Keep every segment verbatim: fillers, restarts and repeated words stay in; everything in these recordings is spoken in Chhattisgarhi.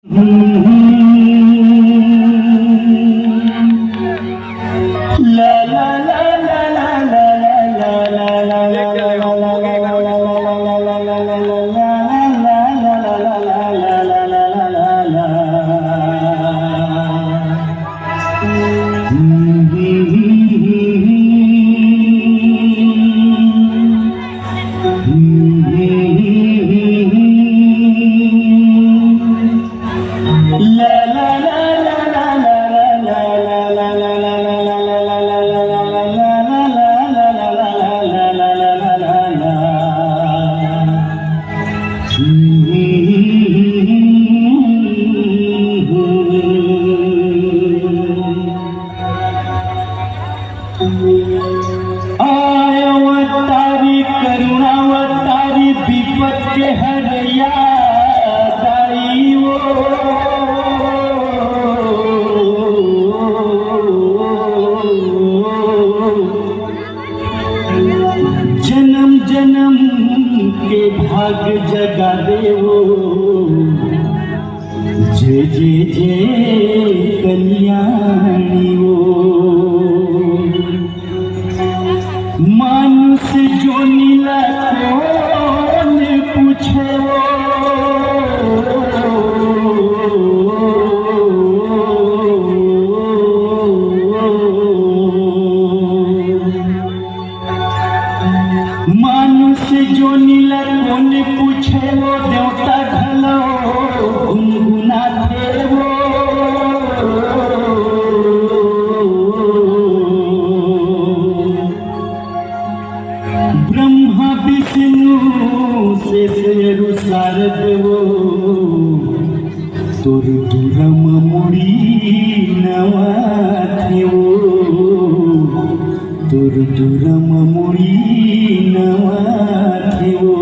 आय अवतारी करुणावतारी विपत के हरैया दाई वो। जन्म जन्म के भाग जगा देवो। जय जय जय कल्याणी वो। मानुष जोनी ला कोन पूछे वो। मानुष जोनी ला कोन पूछे वो, देवता घलो गुनगुनाथे वो। ब्रह्मा विष्णु शेष अरु शारद वो, तोर दुरम मुड़ी नवाथे वो, तोर दुरम मुड़ी नवाथे वो।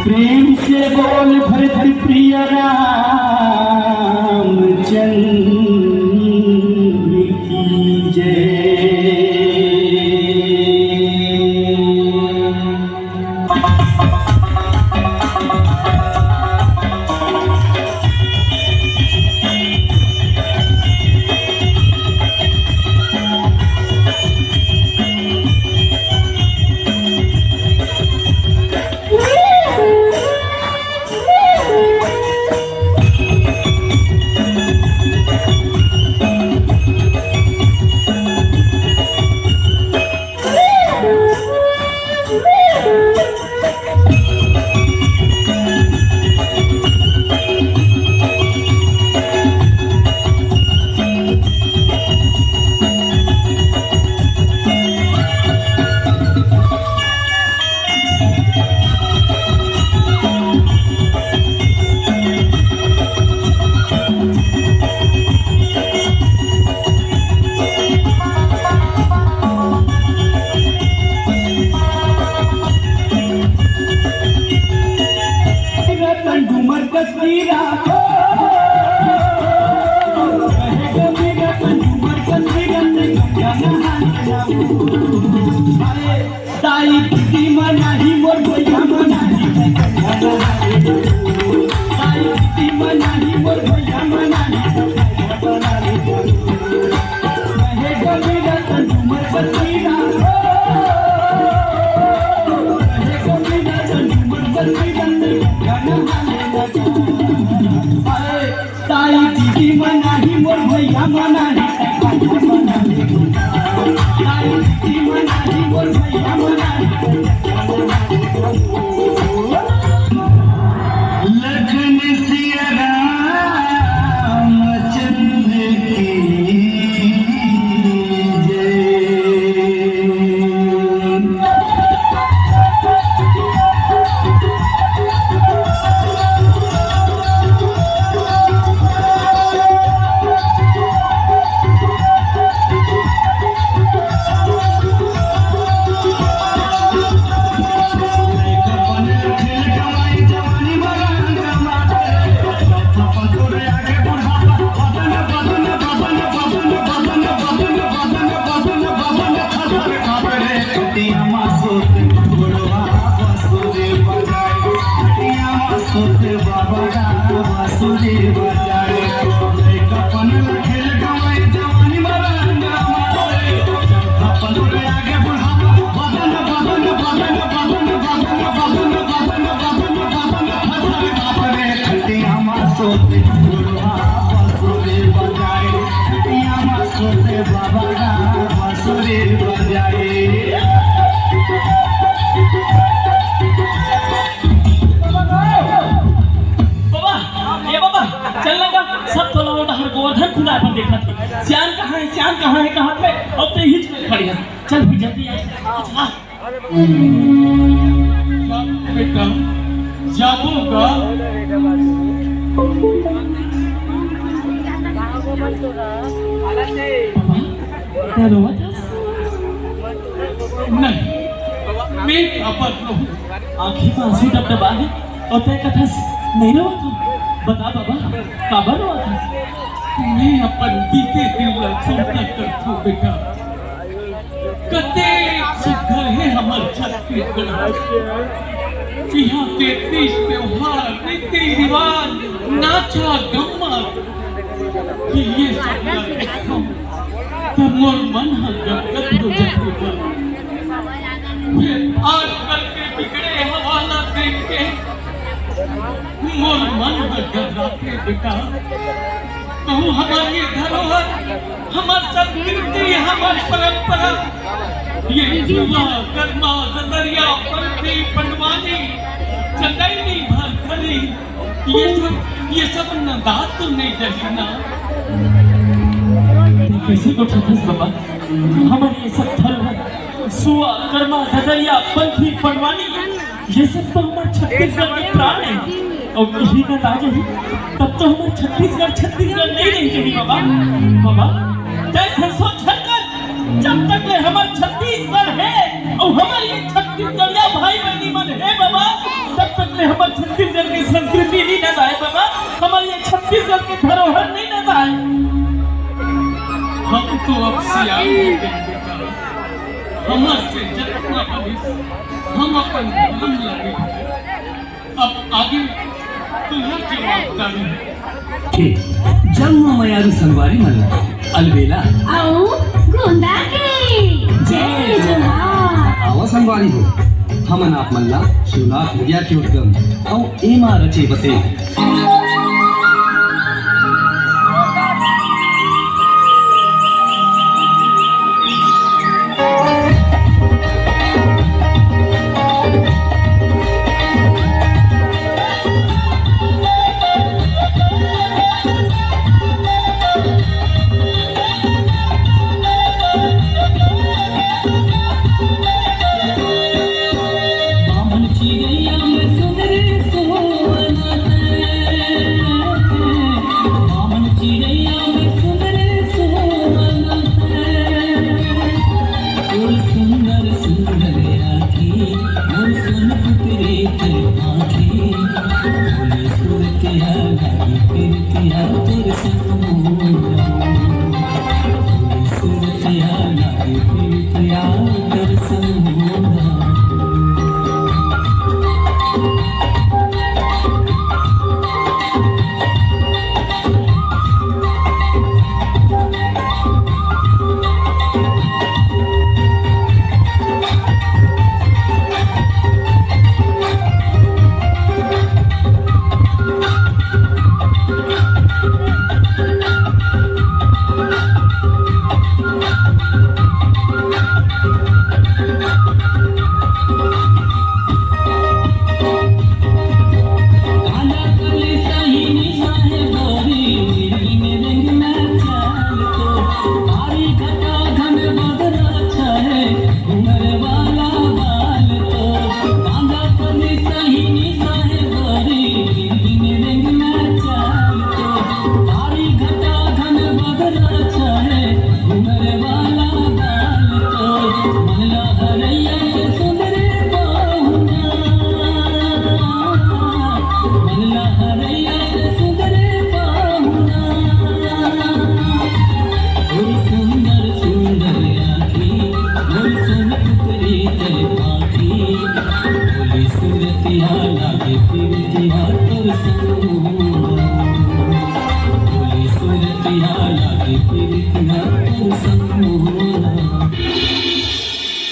प्रेम से बोल भरत प्रिय रामचंद्र की जय। रतन डूमर कस कीरा हो, कहे गंगे रतन डूमर कस कीरा, ते गंगा नहाने जाऊं। अरे ताई दीदी मनाही मोर भैया मनाही, ताई दीदी मनाही मोर भैया मनाही। ताई दीदी मनाही मोर भैया मनाही। ताई दीदी मनाही मोर भैया मनाही। लखन सिया रामचंद्र की जय। बाबा, ए बाबा, चल ना गा, सब तो लौंडा हर गोवर्धन खुला अपन देखत हे। सियान कहाँ हे, सियान कहाँ हे, कहाँ पे? अब तो यही खड़ी है। चल भी जल्दी आ। आ। बेटा, जाबो गा। बाबा, तैं रोवत हस? नहीं, मैं काबर रोहूं? आंखी म आंसू डबडबा हे अउ तैं कथस नइ रोवत हंव। बता बाबा, काबर रोवत हस? मैं अपन बीते दिन ला चिंता करथंव बेटा। कतेक सुघर हे हमर छत्तीसगढ़। इहां के तीज त्योहार, रीति रिवाज, नाचा गम्मत, ये सब ला देखथंव त मोर मन ह गदगद हो जाथे। फेर आजकल के बिगड़े हवा ला देख के मोर मन ह घबराथे बेटा। कहूं हमर ये धरोहर, हमर संस्कृति, हमर परंपरा, ये जुआ, करमा, ददरिया, पंथी, पंडवानी, चंदैनी, भरथरी, ये सब, ये सब नंदात तो नइ जाही ना? तैं कइसे गोठियाथस बाबा? हमर ये सब धरोहर, सुआ, करमा, ददरिया, पंथी, पंडवानी, ये सब तो हमर छत्तीसगढ़ के प्राण हे। अउ इही नंदा जाही, तब तो हमर छत्तीसगढ़, छत्तीसगढ़ नइ रहि जाही बाबा। बाबा, तैं हर सोच झन कर, जब तक ले हमर छत्तीसगढ़ हे, अउ हमर ये छत्तीसगढ़िया भाई बहिनी मन हे बाबा, तब तक ले हमर छत्तीसगढ़ के संस्कृति नइ नंदाय बाबा, हमर ये छत्तीसगढ़ के धरोहर नइ नंदाय। हम तो अब सियान हो गए बेटा, हमर से जतना बनिस, हम अपन धरम ला निभाए। अब आगे तुंहर जवाबदारी हे। के जम्मो मयारू संगवारी मन ला अलबेला अउ गोंदा के जय जोहार। आवा संगवारी हो, हमन आप मन ला शिवनाथ भैया के उद्गम अउ एमा रचे बसे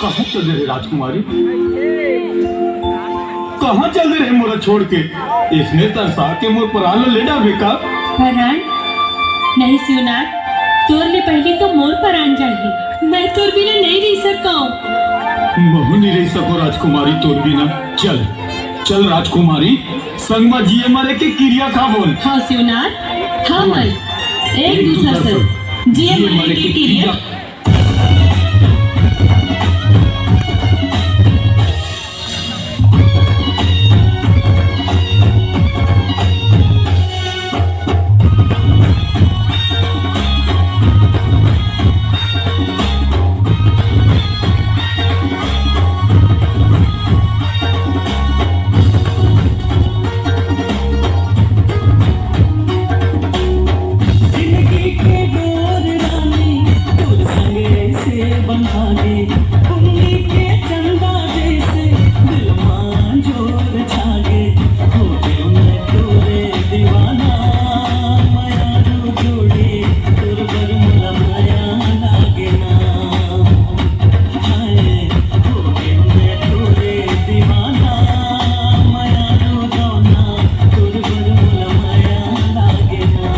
कहाँ चले रे राजकुमारी? कहाँ चल दे रहे मोला छोड़ के? इसने तरसा के मोर परान ल ले डारबे का? परान? नहीं शिवनाथ, तोर ले पहली तो मोर परान जाही। मैं तोर बिना नहीं रह सकौं। महू नहीं रह सको राजकुमारी तोर बिना। चल, चल राजकुमारी, संग म जिए मरे के किरिया खाबोन। हाँ शिवनाथ, हमन एक दूसर से जिए मरे के किरिया। जिंदगी के डोर रानी तोर संगे से बंधा गे, उंगली के चंदा जैसे दिल मा जोर छागे। हो गयो मैं तोरे दीवाना, मयारू जोड़ी तोर बर मोला मया लागे ना। हाय, हो गयो मैं तोरे दीवाना, मयारू जोड़ी तोर बर मोला मया लागे ना।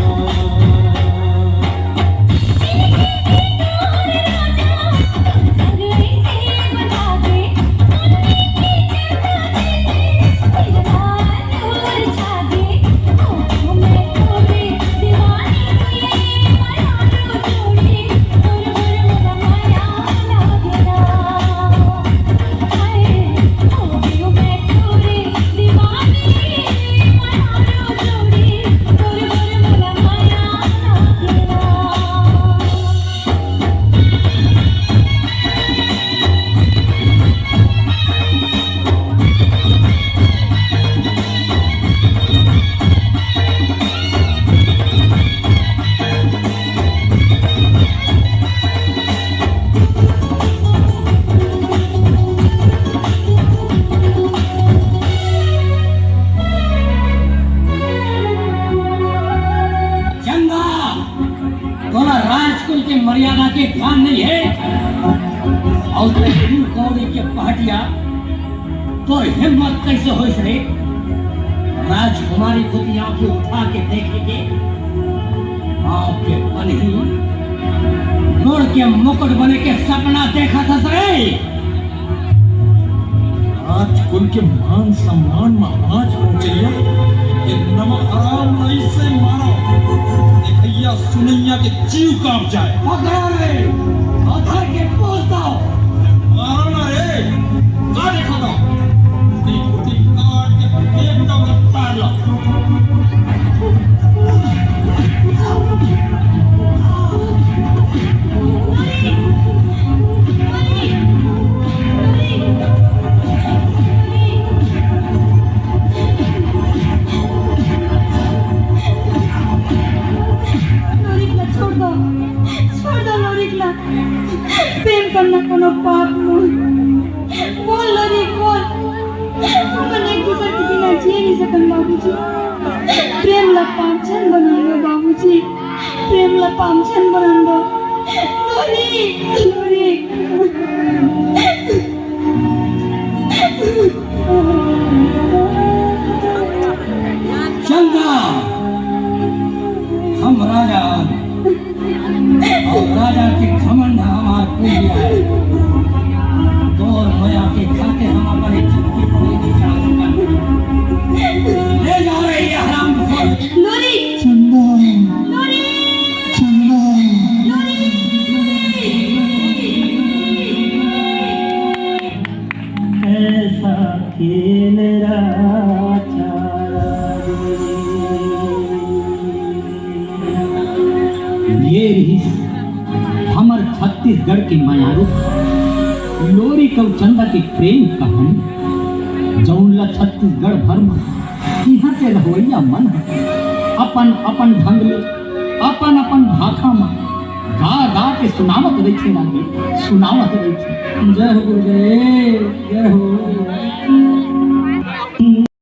चंदा, तोला राजकुल के मर्यादा के ध्यान नहीं है। और तैं दू कौड़ी के पहटिया, तोर हिम्मत कैसे होइस रे? राजकुमारी कोती आंखी उठा के देखे के, बाप के पनही, गोड़ के मुकुट बने के सपना देखत हस रे। राजकुल के मान सम्मान म आंच पहुंचइया, ये नमक हराम ला अइसे मारो, देखइया सुनइया के जीव कांप जाए। पकड़ो रे, अधर के पोंछ दो। मारो ना रे, का देखत हो? कुटी कुटी काट के एकदम उतार लो। लोरिक ला छोड़ दो, छोड़ दो लोरिक ला। प्रेम करना कोनो पाप नोहे। बोल लोरिक, बोल। हमन एक दूसर के बिना जिए नहीं सकन बाबूजी। प्रेम ला पाप झन बनान दो बाबूजी, प्रेम ला पाप झन बनान दो। लोरिक, लोरिक। चंदा, हम राजा, और राजा के घमंड हमार पूजा है। तोर मया के खातिर हम अपन इज्जत के पूरी निकाल कर ले जा रही है हराम। लोरी। चंदा। लोरी। चंदा। लोरी। कैसा खेल रहा था। ये रिहिस हमर छत्तीसगढ़ के मयारू लोरिक अउ चंदा के प्रेम कहानी, जउन ला छत्तीसगढ़ भर म इहां के रहवइया मन ह अपन अपन ढंग ले, अपन अपन भाखा म गा गा के सुनावत रहिथे, ना के सुनावत रहिथे। जय हो गुरुदेव, जय हो।